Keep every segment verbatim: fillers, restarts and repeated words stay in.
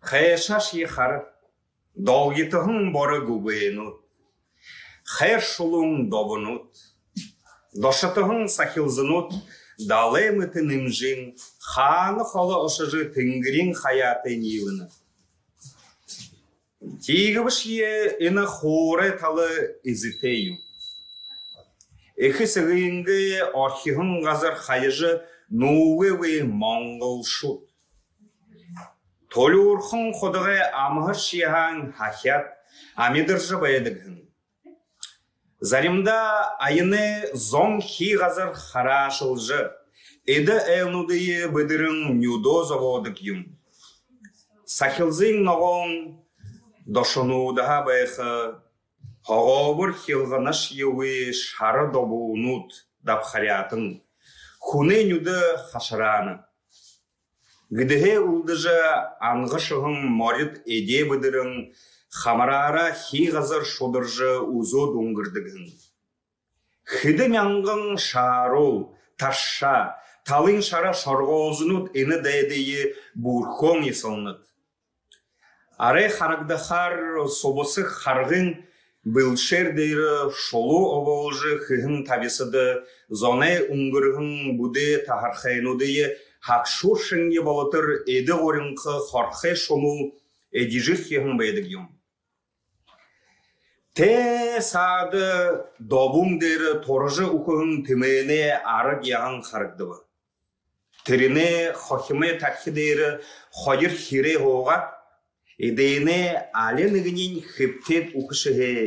Хайшаашье хара, долгитоһон боро гүбээнүүд, хайр шулуун добонууд, дошотоһон сахилзанууд далай мэтэ нэмжын хаана холо ошожо, тэнгэриин хаяатай ниилэнэ. Тиигэбэшье энэ хуурай тала эзэтэй юм. Эхэ эсэгынгээ орхиһон газар хаяжа нүүгээгүй монголшууд. Тулюурхан худагай амһаршье һаань хахяад амидаржа байдаг һэн. Заримдаа аянай зон хии газар хараашалжа, эдэ айлнуудые бэдэрэн нюдөө зобоодог юм. Сахилзын ногоон дошонуудһаа байха һогообор хилганашьегүй шара добуунууд дабхаряатан, хүнэй нюдэ хашараана. Гэдэһээ үлдэжэ, ангашаһан морид эдеэ бэдэрэн, хамараараа хии газар шударжа үзөөд үнгэрдэг һэн. Хэдэ мянган шааруул, таршаа, талын шара шоргоолзонууд энэ дайдые бүрхөөн ясалнад. Арай харагдахаар, субасаг харгын бэлшээр дээрэ шулуу обоолжо хэһэн табисада зоной үнгэрһэн бүдэ таһархайнуудые хагшуур шэнги болотор эдэ гуринха хорхой шумуул эдижэрхиһэн байдаг юм. Тээ саада добуун дээрэ туража үхэһэн тэмээнэй араг яһан харагдаба. Тэрэнэй хохимой тархи дээрэ хоёр хирээ һуугаад, эдээнэй али нэгэниинь хэбтээд үхэшэһээ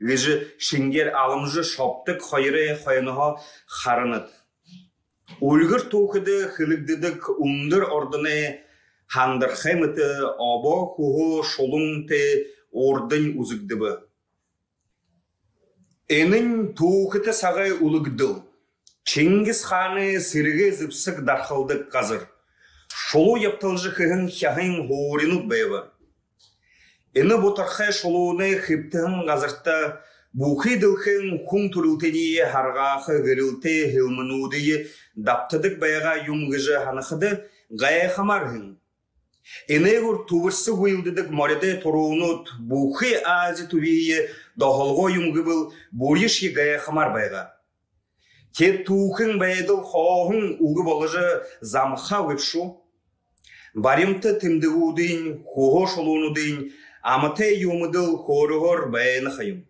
гэжэ шэнгеэр аламжа шобдог хоёрой хойноһоо харанад. Үльгэр түүхэдэ хэлэгдэдэг үндэр ордоной һандархай мэтэ обоо хүһөө шулуун тээ урдань үзэгдэбэ. Энэнь түүхэтэ сагай үлэгдэл, Чингис хаанай сэрэгэй зэбсэг дархалдаг газар, шулуу ябталжа хэһэн хяһын һууринууд байба. Энэ бутархай шулуунай хэбтэһэн газарта бүхы дэлхэйн хүн түрэлтэниие һаргааха гэрэлтэй һэлмэнүүдые дабтадаг байгаа юм гэжэ һанахада гайхамаар һэн. Энээгүүр түбэрсэ гүйлдэдэг моридой туруунууд бүхы Ази түбиие доһолгоо юм гэбэл, бүришье гайхамаар байгаа. Теэд түүхын байдал хооһон үгэ боложо замхаа үгы бшуу. Баримта тэмдэгүүдынь, хүһөө шулуунуудынь амитай юумэдэл хөөрөөр байна ха юм.